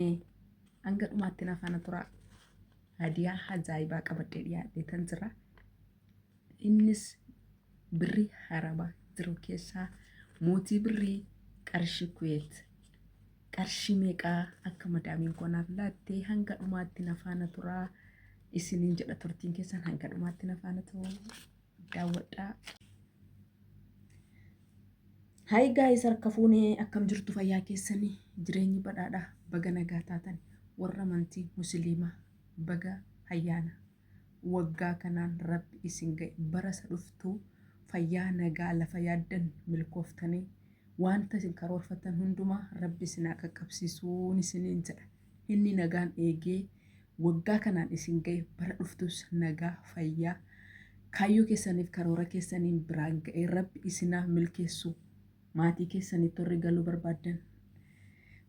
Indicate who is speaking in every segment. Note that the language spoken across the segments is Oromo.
Speaker 1: Hanga dhumaatti na faana turaa. Hadiyaa ajaa'ibaa qabadhee dhiyaadheetan jira. Innis birrii harabaa jiru keessaa mootii birrii qarshii Kuweet. Qarshii meeqaa akka madaamiin koo naaf laatte hanga dhumaatti na faana turaa isiniin jedha turtiin keessan hanga dhumaatti na faana ta'uu daawwadhaa. Hi guys, harka fuunee akkam jirtu? Fayyaa keessanii? Jireenyi badhaadha? Baga nagaa taatan. Warra amantii musliimaa, baga ayyaana waggaa kanaan rabbi isin ga'e. Bara isa dhuftuu fayyaa nagaa lafa yaaddan milkooftanii wanta isin karoorfattan hundumaa rabbi isin haa qaqqabsiisuun isiniin jedha. Inni nagaan eegee waggaa kanaan isin ga'e bara dhuftus nagaa fayyaa kaayyoo keessaniif karoora keessaniin biraan ga'ee rabbi isinaa milkeessu. Maatii keessanitti warri galuu barbaaddan,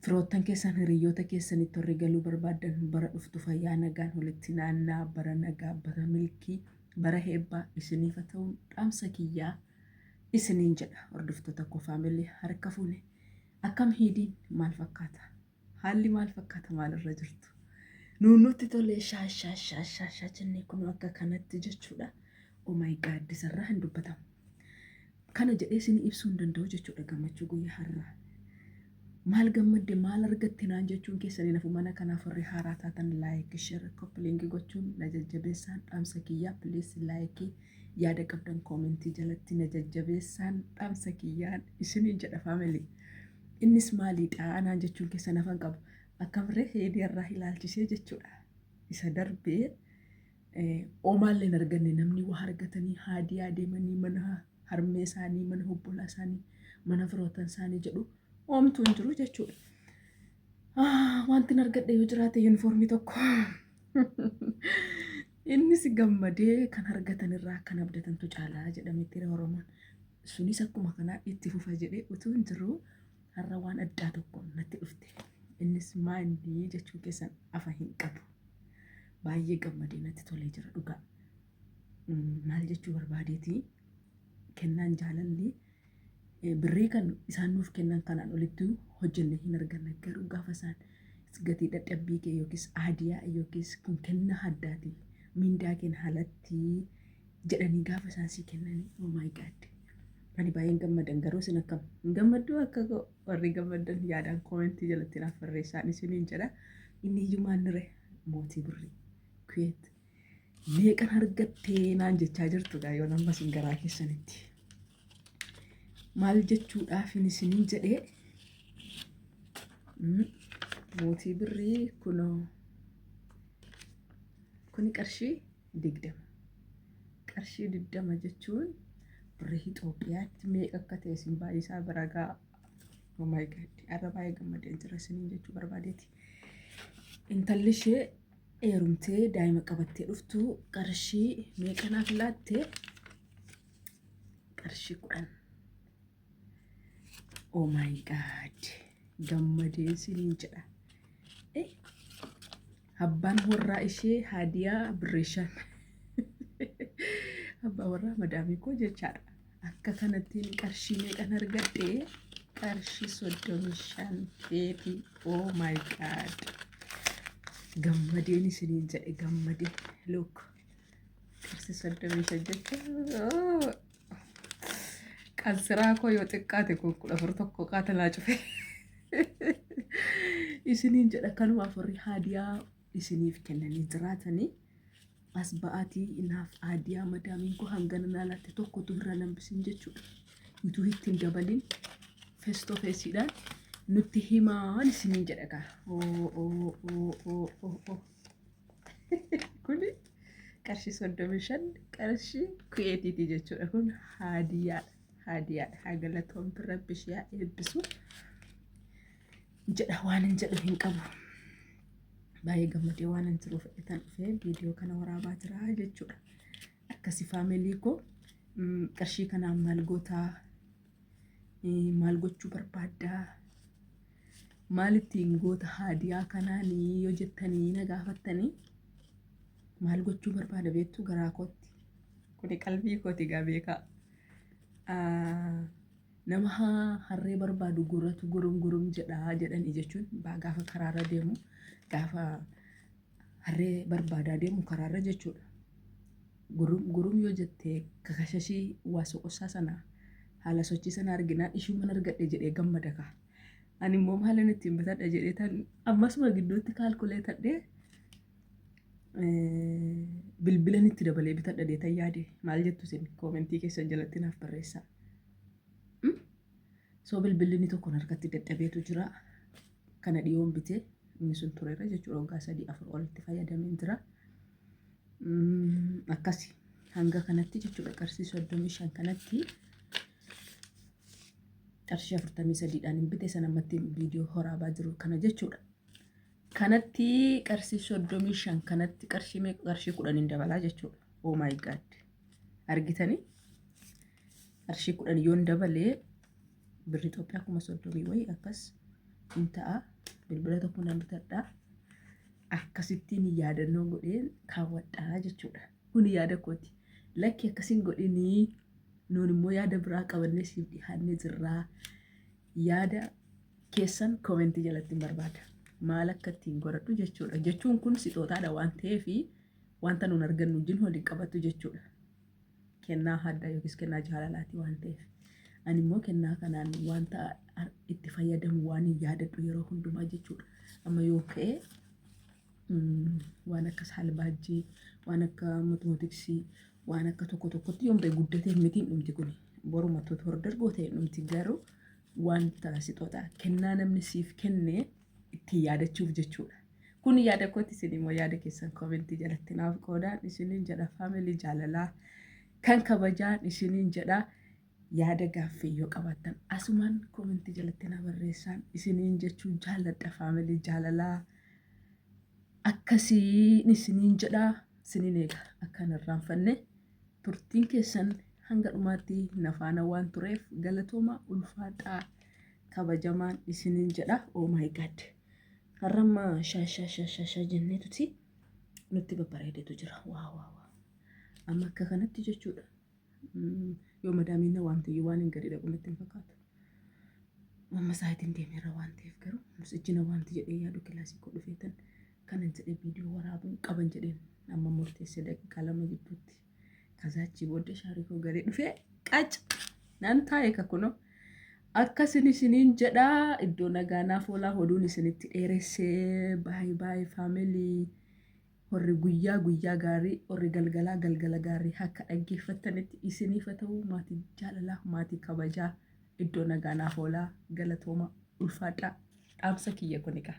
Speaker 1: firoottan keessan, hiriyoota keessanitti warri galuu barbaaddan, bara dhuftu fayyaa nagaan walitti naannaa. Bara nagaa, bara milkii, bara eebbaa isiniif haa ta'uun dhaamsa kiyyaa isiniin jedha. Hordoftoota koo, family, harka fuune, akkam? Hiidiin maal fakkaata? Haalli maal fakkaata? Maalirra jirtu? Nuun nutti tolee shaa shaa shaa shaa shaa jennee kun akka kanatti jechuudha. Oh my God, isarraa hin dubbatamu. Kana jedhee isin ibsuu hin danda'u jechuudha gammachuu guyyaa har'aa. Maal gammadde, maal argatte naan jechuun keessanii nafu. Mana kanaaf warri haaraa taatan like, share, copy link gochuun na jajjabeessaan dhaamsa kiyyaa. Please like, yaada qabdan comment jalatti na jajjabeessaan dhaamsa kiyyaan isiniin jedha family. Innis maaliidha anaan jechuun keessan hafan qabu. Akkamirree heedii irraa ilaalchisee jechuudha. Isa darbee omaallee hin arganne. Namni waa argatanii haadiyaa deemanii mana harmee isaanii, mana obbolaa isaanii, mana firoottan isaanii jedhu, oomtuu hin jiru jechuudha. Wanti hin argadhe yoo jiraate yuunifoormii tokko. Innis gammadee kan argatan irraa kan abdatantu caalaa jedhametti Oromoon. Sunis akkuma kanaa itti fufa jedhee utuu hin jiru har'a waan addaa tokko natti dhufte. Innis maali jechuun keessan afa hin qabu. Baay'ee gammadee natti tolee jira dhugaa. Maal jechuu barbaadeeti, kennaan jaalalli birrii kan isaan nuuf kennan kanaan olitti hojjenne hin arganna, garuu gaafa isaan gatii dadhabbii kee yookiis aadiyaa yookiis kun kennaa addaati mindaa keen alatti jedhanii gaafa isaan sii kennanii, oh my God, ani baay'een gammadan. Garuu isin akkam, hin gammadduu? Akka warri gammaddan yaadaan comment jalatti naaf barreessaan isiniin jedha. Inni iyyuu maannire, mootii birrii Kuweet meeqan argattee naan jechaa jirtu gaa yoo nama isin garaa keessanitti. Maal jechuudhaaf isiniin jedhee, mootii birrii kunoo kuni qarshii 20. Qarshii 20 jechuun birrii Itoophiyaatti meeqa akka ta'e isin baay'isaa bira ga'a. Oh my God, har'a baay'ee gammadeen jira isiniin jechuu barbaadeeti. Intalli ishee heerumtee daa'ima qabattee dhuftu qarshii meeqa naaf laatte? Qarshii 10. Oh my God, gammadee isiniin jedha. Abbaan warraa ishee hadiyaa birrii 5. Abbaan warraa madaamii koo jechaadha. Akka kanattiin qarshii meeqan argadhe? Qarshii 35 feetii. Oh my God. Gammadeen isiniin jedhe, gammadee. Look. Qarshii 35 jechuun qansiraa koo yoo xiqqaate kun 14 tokko qaatalaa cufe. Isiniin jedha, kanumaaf warri haadiyaa isiniif kennanii jiraatanii as ba'aatii naaf haadiyaa madaamiin koo hangana naa laatte tokkotu irraa nambisin jechuudha. Utuu ittiin dabalin face to faceiidhaan nutti himaan isiniin jedha gaa. Oo oo oo oo oo oo. Kuni qarshii 35 qarshii Kuweetiiti jechuudha. Kun haadiyaadha. Haadiyaadha. Haa galatoomtu, rabbi ishee haa eebbisu jedha, waan hin jedhu hin qabu. Baay'ee gammadee waan hin jiruuf fedhetan dhufee viidiyoo kana waraabaa jira jechuudha. Akkasi family koo, qarshii kanaan maal gootaa? Maal gochuu barbaaddaa? Maal ittiin goota haadiyaa kanaanii yoo jettanii na gaafattanii, maal gochuu barbaada beektu garaa kootti? Kuni qalbii kooti gaa beekaa. Nama harree barbaadu gurratu gurum gurum jedha jedhanii jechuun gaafa karaarra deemu, gaafa harree barbaadaa deemu karaarra jechuudha. Gurum gurum yoo jette kakashashii waa soqossaa sana haala sochii sana arginaan ishuuman argadhe jedhee gammada kaa. Ani immoo maalan ittiin bitadha jedhee tan ammasuma gidduutti kaalkuleetadhee bilbilan itti dabalee bitadha jedhee tan yaade. Maal jettu isin? Koomentii keessan jalatti naaf barreessaa. So bilbilli inni tokkoon harkatti dadhabeetu jira. Kana dhiyoon bitee inni sun tureera jechuudha, waggaa 3 4 olitti fayyadameen jira. Akkasi hanga kanatti jechuudha, qarshii 35 kanatti, qarshii 43dhaan hin bite sana ammatti viidiyoo horaabaa jiru kana jechuudha. Kanatti qarshii 35 kanatti qarshii meeqa, qarshii 10 hin dabalaa jechuudha. Oh my God. Argitanii? Qarshii 10 yoon dabalee birri Itoophiyaa 30,000 wayii akkas hin ta'a. Bilbila tokko nan bitadha. Akkasittiin yaadannoo godheen kaawwadhaa jechuudha. Kun yaada kooti. Lakki, akkasiin godhinii, nuun immoo yaada biraa qabannee siif dhihaannee jirraa. Yaada keessan koomentii jalatti hin barbaada. Maal akka ittiin godhadhu jechuudha. Jechuun kun sixootaadha waan ta'eef wanta nuun argannu wajjin waliin qabatu jechuudha. Kennaa addaa yookiis kennaa jaalalaati waan ta'eef. Ani immoo kennaa kanaan wanta itti fayyadamu waan hin yaadadhu yeroo hundumaa jechuudha. Amma yoo ka'e waan akka saalbaajjii, waan akka mathematics, waan akka tokko tokkotti yoom ta'e guddatee mitiin dhumti kuni. Boruma order gootee dhumti, garuu wanta sixootaa kennaa namni siif kenne ittiin yaadachuuf jechuudha. Kun yaada kooti, isin immoo yaada keessan koomentii jalatti naaf qoodaan isiniin jedha. Faamilii jaalalaa kan kabajaan isiniin jedha. Yaada gaaffii yoo qabaattan asumaan koomentii jalatti na barreessaan isiniin jechuu jaalladha. Faamilii jaalalaa, akkasiin isiniin jedha, isiniin eega akka hin irraanfanne. Turtiin keessan hanga dhumaatti na faana waan tureef galatooma, ulfaadhaa, kabajamaan isiniin jedha. Oh my God, har'amma shaa shaa shaa shaa shaa jenneetuti nutti babbareedetu jira. Waa waa waa, amma akka kanatti jechuudha. Yoo madaamiin na waamte iyyuu waan hin gadi dhaqu natti hin fakkaatu. Amma saayitiin deemeerra waan ta'eef, garuu ijji na waamti jedhee yaadu kilaasii koo dhufeetan kanan jedhee viidiyoo waraabuun qaban jedheen amma murteessee daqiiqaa 2 gidduutti. Kazaachii booddee shaarii koo galee dhufee qac nan taa'e kakunoo. Akkasin isiniin jedhaa, iddoo nagaa naaf oolaa, oduun isinitti dheeressee. Baay'ee baay'ee faamilii. Warri guyyaa guyyaa gaarii, warri galgalaa galgala gaarii, akka dhaggeeffattanitti isiniif haa ta'u. Maatii jaalalaa, maatii kabajaa, iddoo nagaa naaf oolaa, galatooma, ulfaadhaa, dhaamsa kiyya kun egaa.